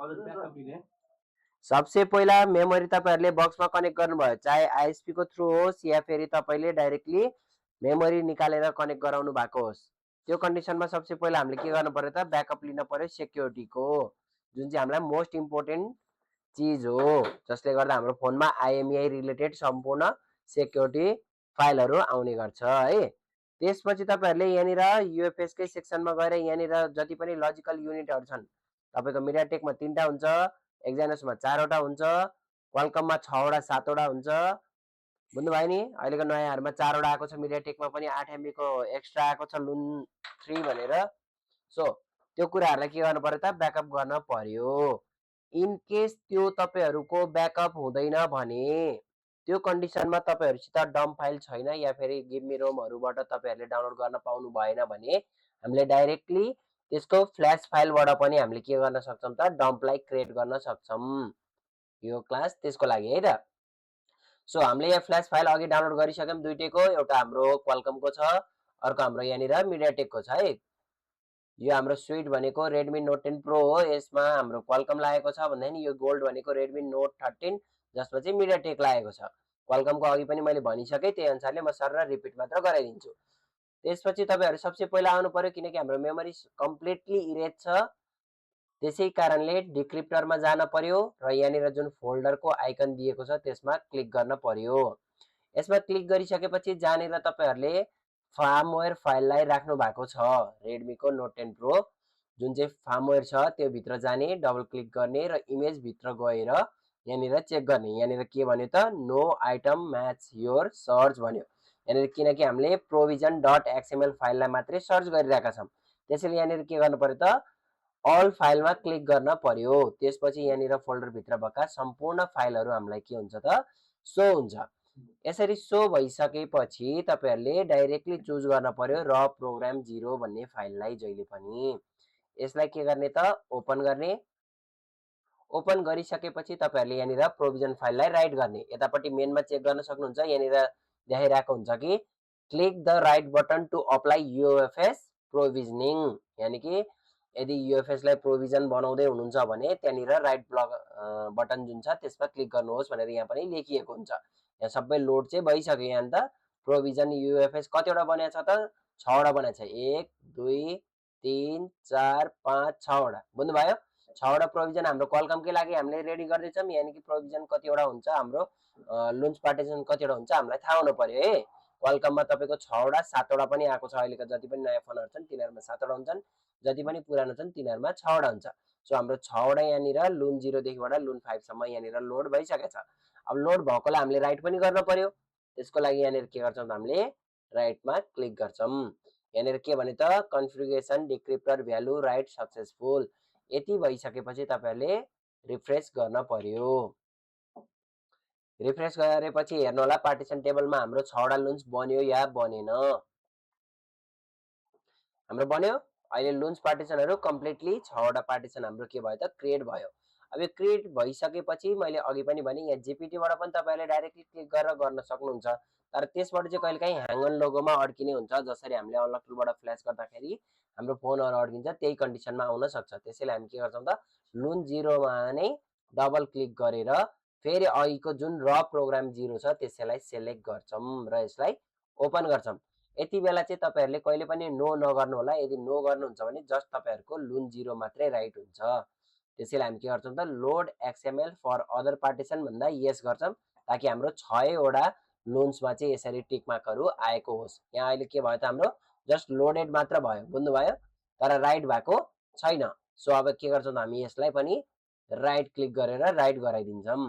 सबसे पहिला मेमोरी तपाईहरुले बक्समा कनेक्ट गर्नुभयो, चाहे आईएसपी को थ्रु होस् या फेरि तपाईले डाइरेक्टली मेमोरी निकालेर कनेक्ट गराउनु भएको होस्। त्यो कन्डिसनमा सबसे पहिला हामीले के गर्नु पर्यो त ब्याकअप लिन पर्यो सेक्युरिटीको, जुन चाहिँ हामीलाई मोस्ट इम्पोर्टेन्ट चीज हो, जसले गर्दा हाम्रो फोनमा आइएमईआई रिलेटेड सम्पूर्ण सेक्युरिटी फाइलहरु आउने गर्छ है। त्यसपछि तपाईहरुले यहाँनिर यूएफएस कै सेक्सनमा गएर यहाँनिर जति पनि लजिकल युनिटहरु छन्, तपाईको मिडियाटेकमा 3टा हुन्छ, एक्जाइनोसमा 4वटा हुन्छ, क्वालकममा 6वटा 7वटा हुन्छ। बुझ्नुभयो नि? अहिलेको नयाँहरुमा 4वटा आएको छ, मिडियाटेकमा पनि 8 एमबी को एक्स्ट्रा आएको छ लुन 3 भनेर। सो त्यो कुराहरुलाई के गर्नु पर्यो त ब्याकअप गर्न पर्यो। इन केस त्यो तपाईहरुको ब्याकअप हुँदैन भने त्यो कन्डिसनमा तपाईहरुसित डम्प फाइल छैन या फेरि गिभ मी रोमहरुबाट तपाईहरुले डाउनलोड गर्न पाउनु भएन भने हामीले डाइरेक्टली त्यसको फ्ल्याश फाइलबाट पनि हामीले के गर्न सक्छौं त डम्पलाई क्रिएट गर्न सक्छौं। यो क्लास त्यसको लागि है त। सो हामीले यहाँ फ्ल्याश फाइल अघि डाउनलोड गरिसक्यौं दुईटैको, एउटा हाम्रो क्वालकमको छ, अर्को हाम्रो यहाँनिर मिडियाटेकको छ है। यो हाम्रो स्विट भनेको रेडमी नोट 10 प्रो हो, यसमा हाम्रो क्वालकम लागेको छ भन्दाखेरि यो गोल्ड भनेको रेडमी नोट 13 जसमा चाहिँ मिडियाटेक लागेको छ। क्वालकमको अघि पनि मैले भनिसके, त्यही अनुसारले म सरर रिपिट मात्र गराइदिन्छु। त्यसपछि तपाईहरु सबसे पहिला आउनु पर्यो किनकि हाम्रो मेमोरी कम्प्लिटली इरेज छ, त्यसै कारणले डिक्रिप्टरमा जान पर्यो र यहाँनिर जुन फोल्डरको आइकन दिएको छ त्यसमा क्लिक गर्न पर्यो। यसमा क्लिक गरिसकेपछि जहाँनिर तपाईहरुले फर्मवेयर फाइललाई राख्नु भएको छ रेडमी को नोट 10 प्रो, जुन चाहिँ फर्मवेयर छ त्यो भित्र जाने, डबल क्लिक गर्ने र इमेज भित्र गएर यहाँनिर चेक गर्ने। यहाँनिर के भन्यो त no item match your search भन्यो। यहाँनिर किनकि हामीले provision.xml फाइललाई मात्रै सर्च गरिरहेका छौं, त्यसैले यहाँनिर के गर्नु पर्यो त अल फाइलमा क्लिक गर्न पर्यो। त्यसपछि यहाँनिर फोल्डर भित्र भएका सम्पूर्ण फाइलहरु हामीलाई के हुन्छ त शो हुन्छ। यसरी शो भइसकेपछि तपाईहरुले डाइरेक्टली चुज गर्न पर्यो र प्रोग्राम 0 भन्ने फाइललाई जहिले पनि। यसलाई के गर्ने त ओपन गर्ने। ओपन गरिसकेपछि तपाईहरुले यहाँनिर प्रोभिजन फाइललाई राइट गर्ने। यतापट्टि मेनमा चेक गर्न सक्नुहुन्छ, यहाँनिर देखाइरहेको हुन्छ कि click the right button to apply UFS provisioning, यानी कि यदि यूएफएस लाई प्रोभिजन बनाउँदै हुनुहुन्छ भने त्यहाँनिर राइट बटन जुन छ त्यसमा क्लिक गर्नुहोस् भनेर यहाँ पनि लेखिएको हुन्छ। यहाँ सबै लोड चाहिँ भइसक्यो। यहाँ त प्रोभिजन यूएफएस कतिवटा बनेको छ त 6वटा बनेको छ, 1 2 3 4 5 6वटा। बुझ्नुभयो? 6वटा प्रोभिजन हाम्रो क्वालकमकै लागि हामीले रेडी गर्दैछौं, यानी कि प्रोभिजन कतिवटा हुन्छ हाम्रो लुन्च पार्टिसन कतिवटा हुन्छ हामीलाई थाहा हुनु पर्यो है। क्वालकममा तपाईको 6वटा 7वटा पनि आएको छ, अहिलेको जति पनि नयाँ फोनहरु छन् तिनीहरुमा 7वटा हुन्छन्, जति पनि पुरानो छन् तिनीहरुमा 6वटा हुन्छ। सो हाम्रो 6वटा यहाँनिर लुन 0 देखिबाट लुन 5 सम्म यहाँनिर लोड भइसकेको छ। अब लोड भएकोलाई हामीले राइट पनि गर्न पर्यो। त्यसको लागि यहाँनिर के गर्छौं त हामीले राइटमा क्लिक गर्छौं। यहाँनिर के भने त configuration decryptor value write successful. यति भइसकेपछि तपाईहरुले रिफ्रेश गर्न पर्यो। रिफ्रेश गरेपछि हेर्नु होला पार्टिसन टेबलमा हाम्रो 6वटा लुन्च बन्यो या बनेन। हाम्रो बन्यो। अहिले लुन्च पार्टिसनहरु कम्प्लिटली 6वटा पार्टिसन हाम्रो के भयो त क्रिएट भयो। अब यो क्रिएट भइसकेपछि मैले अघि पनि भने यहाँ जीपीटी बाट पनि तपाईहरुले डाइरेक्टली क्लिक गरेर गर्न सक्नुहुन्छ, तर त्यसबाट चाहिँ कहिलेकाहीँ ह्याङ अन लोगोमा अड्किने हुन्छ, जसरी हामीले अनलक टुलबाट फ्ल्याश गर्दाखेरि हाम्रो फोनहरु अड्किन्छ, त्यही कन्डिसनमा आउन सक्छ। त्यसैले हामी के गर्छौं त लुन 0 मा नै डबल क्लिक गरेर फेरि अघिको जुन र प्रोग्राम 0 छ त्यसैलाई सिलेक्ट गर्छौं र यसलाई ओपन गर्छौं। यति बेला चाहिँ तपाईहरुले कहिले पनि नो नगर्नु होला। यदि नो गर्नुहुन्छ भने जस्ट तपाईहरुको लुन 0 मात्रै राइट हुन्छ। त्यसैले हामी के गर्छौं त load XML for other partition भन्दा यस गर्छौं, ताकि हाम्रो 6 वटा लुन्समा चाहिँ यसरी टिक मार्कहरु आएको होस्। यहाँ अहिले के भयो त हाम्रो जस्ट लोडेड मात्र भयो। बुझ्नुभयो? तर राइट भएको छैन। सो अब के गर्छौं त हामी यसलाई पनि राइट क्लिक गरेर राइट गराइदिन्छौं।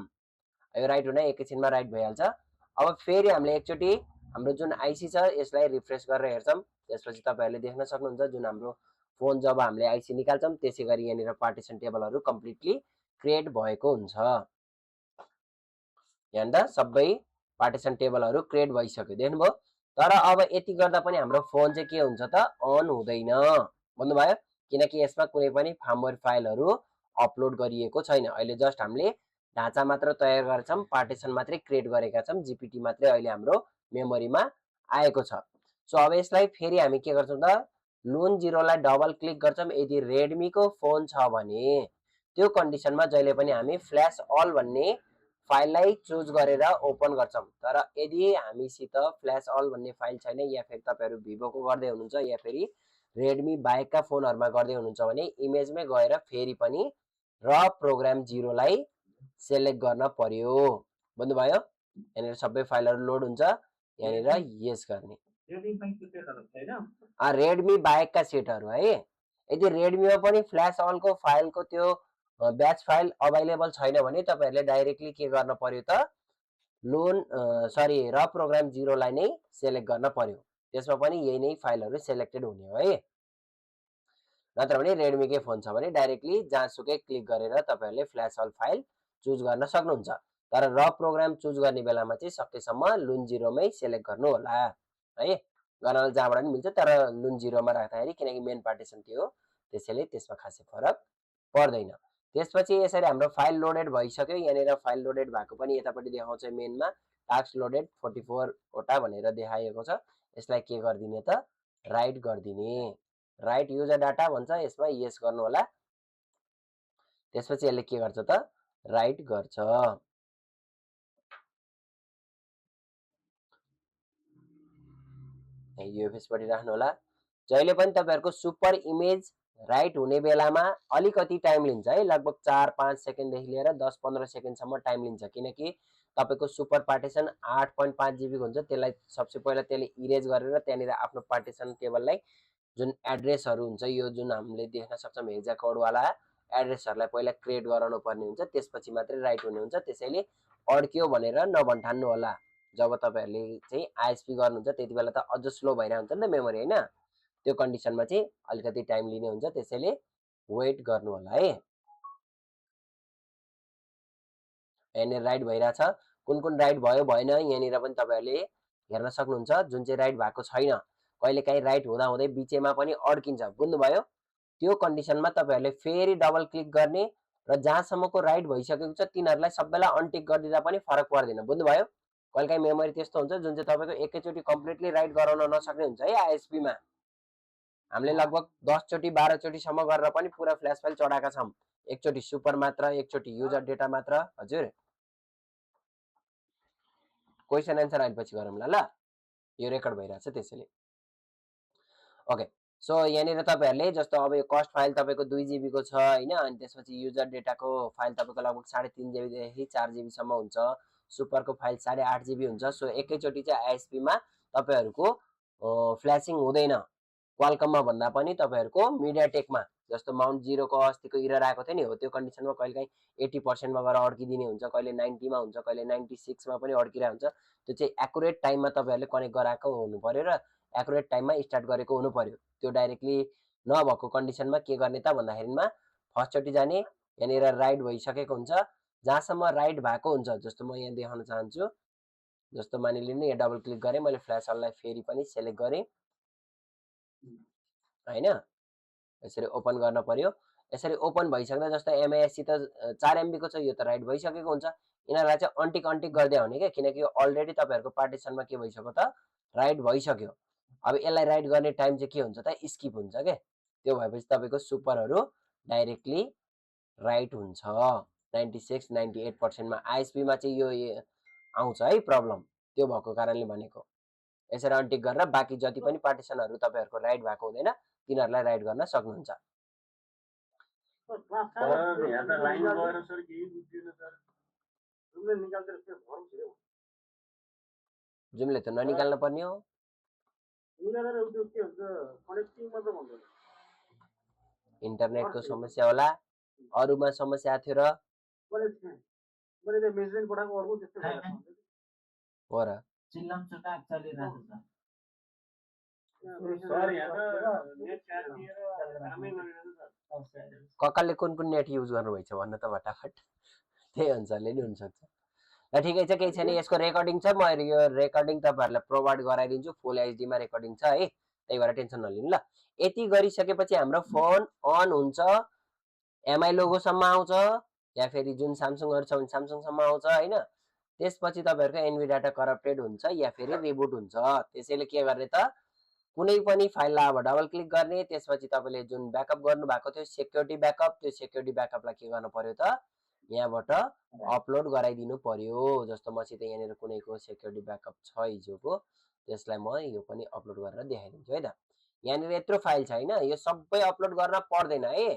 यो राइट हुन एकैछिनमा राइट भइहाल्छ। अब फेरि हामीले एकचोटी हाम्रो जुन आईसी छ यसलाई रिफ्रेश गरेर हेर्छौं। त्यसपछि तपाईहरुले देख्न सक्नुहुन्छ जुन हाम्रो फोन जब हामीले आईसी निकाल्छौं त्यसैगरी यहाँनिर पार्टिसन टेबलहरु कम्प्लिटली क्रिएट भएको हुन्छ। यहाँ त सबै पार्टिसन टेबलहरु क्रिएट भइसक्यो, देख्नुभयो? तर अब यति गर्दा पनि हाम्रो फोन चाहिँ के हुन्छ त अन हुँदैन। बुझ्नुभयो? किनकि यसमा कुनै पनि फर्मवेयर फाइलहरु अपलोड गरिएको छैन। अहिले जस्ट हामीले ढाँचा मात्र तयार गरेछौं, पार्टिसन मात्रै क्रिएट गरेका छौं, जीपीटी मात्रै अहिले हाम्रो मेमोरीमा आएको छ। सो अब यसलाई फेरि हामी के गर्छौं त लुन 0 लाई डबल क्लिक गर्छौं। यदि रेडमी को फोन छ भने त्यो कन्डिसनमा जहिले पनि हामी फ्ल्यास अल भन्ने फाइललाई चुज गरेर ओपन गर्छौँ। तर यदि हामीसित फ्ल्यास अल भन्ने फाइल छैन या फेरि तपाईँहरू भिभोको गर्दै हुनुहुन्छ या फेरि रेडमी बाहेकका फोनहरूमा गर्दै हुनुहुन्छ भने इमेजमै गएर फेरि पनि र प्रोग्राम 0 लाई सेलेक्ट गर्न पर्यो। बुझ्नुभयो? यहाँनिर सबै फाइलहरू लोड हुन्छ, यहाँनिर यस गर्ने। रेडमी बाहेकका सेटहरू है। यदि रेडमीमा पनि फ्ल्यास अलको फाइलको त्यो ब्याच फाइल अभाइलेबल छैन भने तपाईँहरूले डाइरेक्टली के गर्न पर्यो त र प्रोग्राम 0 लाई नै सेलेक्ट गर्न पर्यो। त्यसमा पनि यही नै फाइलहरू सेलेक्टेड हुने हो है। नत्र भने रेडमीकै फोन छ भने डाइरेक्टली जहाँसुकै क्लिक गरेर तपाईँहरूले फ्ल्यास अल फाइल चुज गर्न सक्नुहुन्छ। तर र प्रोग्राम चुज गर्ने बेलामा चाहिँ सकेसम्म लुन 0 मै सेलेक्ट गर्नु होला है। गर्न जहाँबाट पनि मिल्छ, तर लुन 0 मा राख्दाखेरि किनकि मेन पार्टिसन त्यो हो, त्यसैले त्यसमा खासै फरक पर्दैन। त्यसपछि यसरी हाम्रो फाइल लोडेड भइसक्यो। यहाँनिर फाइल लोडेड भएको पनि यतापट्टि देखाउँछ मेनमा टास्क लोडेड 44 वटा भनेर देखाएको छ। यसलाई के गरिदिने त राइट गरिदिने। राइट युजर डाटा भन्छ, यसमा यस गर्नु होला। त्यसपछि यसले के गर्छ त राइट गर्छ। युएफएसपट्टि राख्नु होला। जहिले पनि तपाईँहरूको सुपर इमेज राइट हुने बेलामा अलिकति टाइम लिन्छ है, लगभग 4-5 सेकेन्डदेखि लिएर 10-15 सेकेन्डसम्म टाइम लिन्छ। किनकि तपाईँको सुपर पार्टिसन 8.5 GB को हुन्छ। त्यसलाई सबसे पहिला त्यसले इरेज गरेर त्यहाँनिर आफ्नो पार्टिसन टेबललाई जुन एड्रेसहरू हुन्छ, यो जुन हामीले देख्न सक्छौँ हेक्सा कोडवाला एड्रेसहरूलाई पहिला क्रिएट गराउनु पर्ने हुन्छ, त्यसपछि मात्रै राइट हुने हुन्छ। त्यसैले अड्क्यो भनेर नभन्ठान्नु होला। जब तपाईँहरूले चाहिँ आइएसपी गर्नुहुन्छ त्यति बेला त अझ स्लो भइरहेको हुन्छ नि त मेमोरी होइन। त्यो कन्डिसनमा चाहिँ अलिकति टाइम लिने हुन्छ, त्यसैले वेट गर्नु होला है। यहाँनिर राइट भइरहेछ। कुन कुन राइट भयो भएन यहाँनिर पनि तपाईँहरूले हेर्न सक्नुहुन्छ। जुन चाहिँ राइट भएको छैन, कहिलेकाहीँ राइट हुँदा हुँदै बिचैमा पनि अड्किन्छ। बुझ्नुभयो? त्यो कन्डिसनमा तपाईँहरूले फेरि डबल क्लिक गर्ने र जहाँसम्मको राइट भइसकेको छ तिनीहरूलाई सबैलाई अनटिक गरिदिँदा पनि फरक पर्दैन। बुझ्नुभयो? कहिलेकाहीँ मेमोरी त्यस्तो हुन्छ जुन चाहिँ तपाईँको एकैचोटि कम्प्लिटली राइट गराउन नसक्ने हुन्छ है। आइएसपीमा हामीले लगभग 10 चोटि 12 चोटिसम्म गरेर पनि पुरा फ्ल्यास फाइल चढाएका छौँ। एकचोटि सुपर मात्र, एकचोटि युजर डेटा मात्र। हजुर, क्वेसन एन्सर आएपछि गरौँला ल, यो रेकर्ड भइरहेछ त्यसैले। ओके, सो यहाँनिर तपाईँहरूले जस्तो अब यो कस्ट फाइल तपाईँको 2 GB को छ होइन, अनि त्यसपछि युजर डेटाको फाइल तपाईँको लगभग 3.5 GB देखि 4 GB सम्म हुन्छ। सुपरको फाइल 8.5 GB हुन्छ। सो एकैचोटि चाहिँ आइएसपीमा तपाईँहरूको फ्ल्यासिङ हुँदैन। क्वालकममा भन्दा पनि तपाईँहरूको मिडियाटेकमा जस्तो माउन्ट 0 को अस्तिको इरर आएको थियो नि हो, त्यो कन्डिसनमा कहिलेकाहीँ 80% मा गएर अड्किदिने हुन्छ, कहिले 90 मा हुन्छ, कहिले 96 मा पनि अड्किरहेको हुन्छ। त्यो चाहिँ एकुरेट टाइममा तपाईँहरूले कनेक्ट गराएको हुनु पर्यो र एकुरेट टाइममा स्टार्ट गरेको हुनु पर्यो। त्यो डाइरेक्टली नभएको कन्डिसनमा के गर्ने त भन्दाखेरिमा फर्स्टचोटि जाने, यहाँनिर राइट भइसकेको हुन्छ। जहाँसम्म राइट भएको हुन्छ, जस्तो म यहाँ देखाउन चाहन्छु, जस्तो मानिलिनु यहाँ डबल क्लिक गरेँ मैले, फ्ल्यास अललाई फेरि पनि सेलेक्ट गरेँ होइन। यसरी ओपन गर्न पर्यो। यसरी ओपन भइसक्दा जस्तो एमआइएससी त 4 MB को छ, यो त राइट भइसकेको हुन्छ। यिनीहरूलाई चाहिँ अनटिक अनटिक गर्दै हुने क्या, किनकि यो अलरेडी तपाईँहरूको पार्टिसनमा के भइसक्यो त राइट भइसक्यो। अब यसलाई राइट गर्ने टाइम चाहिँ के हुन्छ त स्किप हुन्छ क्या। त्यो भएपछि तपाईँको सुपरहरू डाइरेक्टली राइट हुन्छ 96-98% मा। आइएसपीमा चाहिँ यो आउँछ है प्रब्लम, त्यो भएको कारणले भनेको। यसरी अनटिक गरेर बाँकी जति पनि पार्टिसनहरू तपाईँहरूको राइट भएको हुँदैन तिनीहरूलाई राइट गर्न सक्नुहुन्छ। जुमले त ननिकाल्न पर्ने हो। इन्टरनेटको समस्या होला, अरूमा समस्या थियो र हो र ककालले कुन कुन नेट युज गर्नुभएको छ भन्न त फटाफट, त्यही अनुसारले नि हुनसक्छ। ल ठिकै छ, केही छैन। यसको रेकर्डिङ छ, म यो रेकर्डिङ तपाईँहरूलाई प्रोभाइड गराइदिन्छु। फुल एचडीमा रेकर्डिङ छ है, त्यही भएर टेन्सन नलिनु ल। यति गरिसकेपछि हाम्रो फोन अन हुन्छ, एमआई लोगोसम्म आउँछ, या फेरि जुन सामसङहरू छ भने सामसङसम्म आउँछ होइन। त्यसपछि तपाईँहरूको एनभी डाटा करप्टेड हुन्छ या फेरि रिबुट हुन्छ। त्यसैले के गर्ने त कुनै पनि फाइललाई अब डबल क्लिक गर्ने, त्यसपछि तपाईँले जुन ब्याकअप गर्नु भएको थियो सेक्युरिटी ब्याकअप, त्यो सेक्युरिटी ब्याकअपलाई के गर्नु पर्यो त यहाँबाट अपलोड गराइदिनु पर्यो। जस्तो मसित यहाँनिर कुनैको सेक्युरिटी ब्याकअप छ हिजोको, त्यसलाई म यो पनि अपलोड गरेर देखाइदिन्छु है त। यहाँनिर यत्रो फाइल छ हैन, यो सबै अपलोड गर्न पर्दैन है।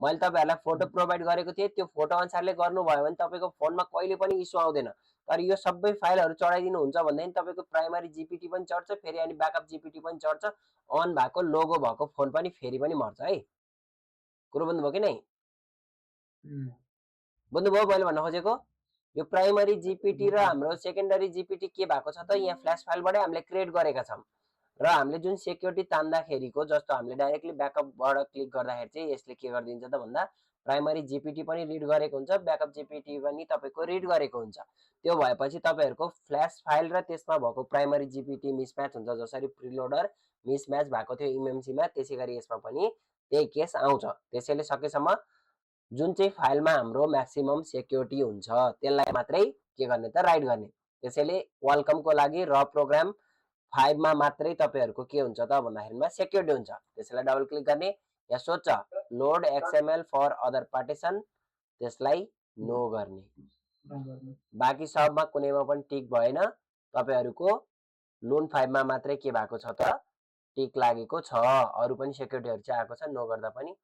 मैले तपाईँहरूलाई फोटो प्रोभाइड गरेको थिएँ, त्यो फोटो अनुसारले गर्नुभयो भने तपाईँको फोनमा कहिले पनि इस्यु आउँदैन। तर यो सबै फाइलहरू चढाइदिनु हुन्छ भनेदेखि तपाईँको प्राइमरी जीपीटी पनि चढ्छ, फेरि अनि ब्याकअप जीपीटी पनि चढ्छ, अन भएको लोगो भएको फोन पनि फेरि पनि मर्छ है। कुरो बुझ्नुभयो कि नै? बुझ्नुभयो मैले भन्न खोजेको? यो प्राइमरी जीपीटी र हाम्रो सेकेन्डरी जीपीटी के भएको छ त, यहाँ फ्ल्यास फाइलबाटै हामीले क्रिएट गरेका छौँ र हामीले जुन सेक्युरिटी तान्दाखेरिको, जस्तो हामीले डाइरेक्टली ब्याकअपबाट क्लिक गर्दाखेरि चाहिँ यसले के गरिदिन्छ त भन्दा प्राइमरी जीपीटी पनि रिड गरेको हुन्छ, ब्याकअप जीपीटी पनि तपाईँको रिड गरेको हुन्छ। त्यो भएपछि तपाईँहरूको फ्ल्यास फाइल र त्यसमा भएको प्राइमरी जीपीटी मिसम्याच हुन्छ, जसरी प्रिलोडर मिसम्याच भएको थियो इमएमसीमा, त्यसै गरी यसमा पनि त्यही केस आउँछ। त्यसैले सकेसम्म जुन चाहिँ फाइलमा हाम्रो म्याक्सिमम सेक्युरिटी हुन्छ त्यसलाई मात्रै के गर्ने त राइट गर्ने। त्यसैले वेलकमको लागि र प्रोग्राम 5 मा मात्रै तपाईँहरूको के हुन्छ त भन्दाखेरिमा सेक्युरिटी हुन्छ। त्यसैलाई डबल क्लिक गर्ने, यहाँ सोध्छ load XML for other partition, त्यसलाई नो गर्ने। बाँकी सबमा कुनैमा पनि टिक भएन, तपाईँहरूको लोन 5 मा मात्रै के भएको छ त टिक लागेको छ, अरू पनि सेक्युरिटीहरू चाहिँ आएको छ, नो गर्दा पनि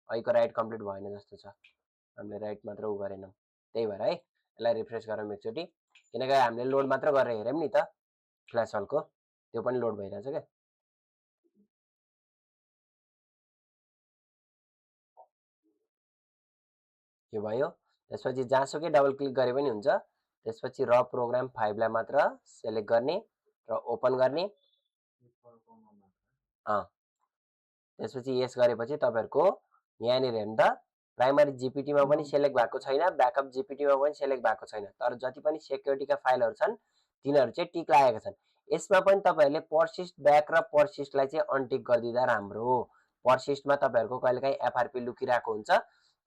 अहिलेको राइट कम्प्लिट भएन जस्तो छ, हामीले राइट मात्र उ गरेनौँ। त्यही भएर है यसलाई रिफ्रेस गरौँ एकचोटि, किनकि हामीले लोड मात्र गरेर हेऱ्यौँ नि त फ्ल्यास हलको, त्यो पनि लोड भइरहेछ क्या। के भयो? त्यसपछि जहाँसुकै डबल क्लिक गरे पनि हुन्छ। त्यसपछि र प्रोग्राम 5 लाई मात्र सेलेक्ट गर्ने र ओपन गर्ने। त्यसपछि यस गरेपछि तपाईँहरूको यहाँनिर हेर्नु त प्राइमरी जीपीटीमा पनि सेलेक्ट भएको छैन, ब्याकअप जीपीटीमा पनि सेलेक्ट भएको छैन, तर जति पनि सेक्युरिटीका फाइलहरू छन् तिनीहरू चाहिँ टिक लागेका छन्। यसमा पनि तपाईँहरूले पर्सिस्ट ब्याक र पर्सिस्टलाई चाहिँ अनटिक गरिदिँदा राम्रो। पर्सिस्टमा तपाईँहरूको कहिलेकाहीँ एफआरपी लुकिरहेको हुन्छ,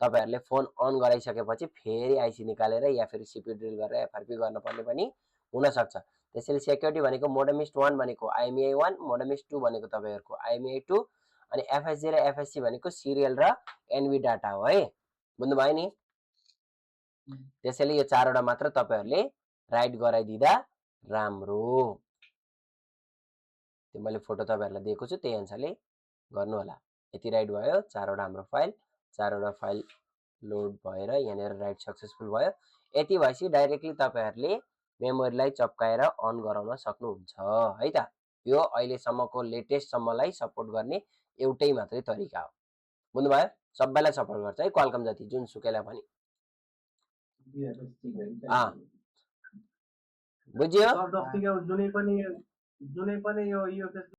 तपाईँहरूले फोन अन गराइसकेपछि फेरि आइसी निकालेर या फेरि सिपी ड्रिल गरेर एफआरपी गर्नुपर्ने पनि हुनसक्छ। त्यसैले सेक्युरिटी भनेको मोडमिस्ट 1 भनेको आइएमईआई 1, मोडमिस्ट 2 भनेको तपाईँहरूको आइएमईआई 2, अनि एफएसजी र एफएससी भनेको सिरियल र एनबी डाटा हो है। बुझ्नुभयो नि? त्यसैले यो चारवटा मात्र तपाईँहरूले राइट गराइदिँदा राम्रो। त्यो मैले फोटो तपाईँहरूलाई दिएको छु, त्यही अनुसारले गर्नु होला। यति राइट भयो, चारवटा हाम्रो फाइल, चारवटा फाइल लोड भएर यहाँनिर राइट सक्सेसफुल भयो। यति भएपछि डाइरेक्टली तपाईँहरूले मेमोरीलाई चप्काएर अन गराउन सक्नुहुन्छ है त। यो अहिलेसम्मको लेटेस्टसम्मलाई सपोर्ट गर्ने एउटै मात्रै तरिका हो। बुझ्नुभयो? सबैलाई सपोर्ट गर्छ है, क्वालकम जति जुन सुकैलाई पनि। बुझ्यो?